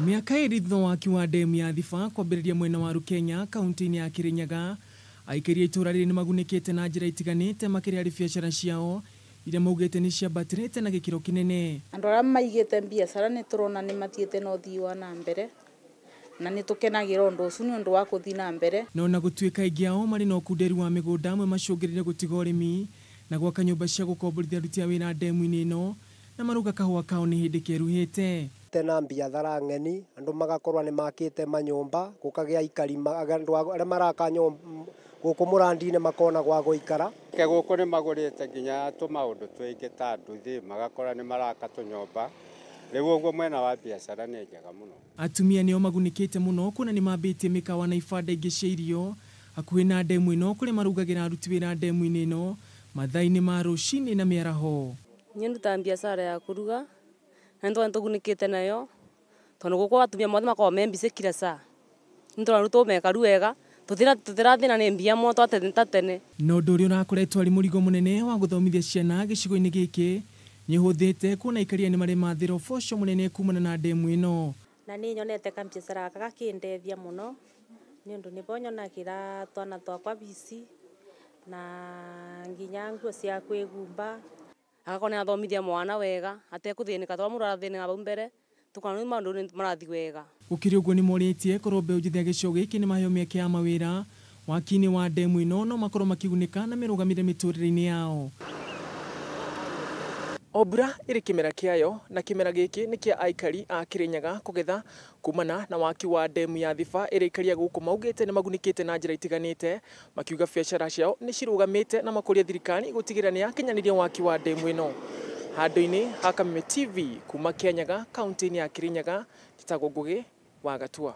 Mĩaka ĩrĩ thutha wa waki wa ndemu ya Thiba kwambĩrĩria mwena wa Rukenya kaunti-inĩ ya Kirinyaga, aikari a itũũra rĩrĩ nĩmagunĩkĩte na njĩra itiganĩte makĩria harĩ biacara ciao iria maugĩte nĩ ciambatĩrĩte na gĩkĩro kĩnene. Andũ arĩa maigĩte biacara nĩ tũrona nĩ mathiĩte na ũthii wa na mbere na nĩ tũkenagĩra ũndũ ũcio nĩ ũndũ wa gũthiĩ na mbere. Na ona gũtuĩka aingĩ ao marĩ na ũkunderi wa mĩgũnda, amwe macũngĩrĩire gũtiga ũrĩmi na gwaka nyũmba cia gũkomborithia aruti a wĩra ndemu-inĩ ĩno, na marauga kahũa kao nĩ hĩndĩ keruhĩte. Tena biathara ng'eni andu magakorwo nĩ makĩte manyũmba gũkagĩa aikari andu arĩa maraka gũkũ mũrandi-inĩ makona gwa gũikara. Ke gũkũ nĩ magũrĩte nginya tũmaũndũ tũingĩ ta nduthi magakora nĩ maraka tũnyũmba. Rĩu ũguo mwena wa biacara nĩ njega mũno. Atumia nĩo magunĩkĩte mũno kuona nĩ mambĩtie mĩkawa na ibanda ingĩ cia irio hakuhĩ na ndemu ĩno kũrĩa marugagĩra aruti wĩra ndemu-inĩ ĩno mathaa-inĩ ma rũcinĩ na mĩaraho. Niĩ ndutaga biacara ya kũruga na nĩ tũgunĩkĩte nayo tondũ gũkũ atumia mothe makoragwo me busy kila saa. Nĩ tũrarutwo mekaru wega tũtirathĩna nĩ mbia mũno ta tene. Na ũndũ ũrĩa ũrakoretwo arĩ mũrigo mũnene wa gũthomithia ciana gĩcigo-inĩ gĩkĩ nĩ ũhũthĩte kuona aikaria nĩ maremathĩra ũboco mũnene kumana na ndemu ĩno. Na nĩ nyonete kambiacara gaka gakĩndethia mũno nĩ ũndũ nĩbo nyonagĩra twana twakwa bici na nginya nguo cia kwĩgumba. Agakorwo nĩ athomithia mwana wega atekũthĩnĩka tondũ mũndũ arathĩnĩka hau mbere tukona rĩu maũndũ nĩ marathiĩ wega. Gũkĩrĩ ũguo nĩ morĩtie korwo mbeũ njĩthĩ ya gĩcigo gĩkĩ nĩ maheo mĩeke ya mawĩra waki-inĩ wa ndemu ĩno no makorwo makĩgunĩka na merũgamĩre mĩtũrĩre-inĩ yao. O mbura ĩrĩ kĩmera kĩayo na kĩmera gĩkĩ nĩ kĩa aikari a Kirinyaga kũgetha kumana na waki wa ndemu ya Thiba ĩrĩa aikari a gũkũ maugĩte nĩ magunĩkĩte na njĩra itiganĩte, makiuga biacara ciao nĩ cirũgamĩte na makũria thirikari gũtigĩrĩra nĩ yakinyanĩria waki wa ndemu ĩno. Handũ-inĩ ha Kameme TV kuma Kianyaga kaunti-inĩ ya Kirinyaga, njĩtagwo Ngũgĩ wa Gatua.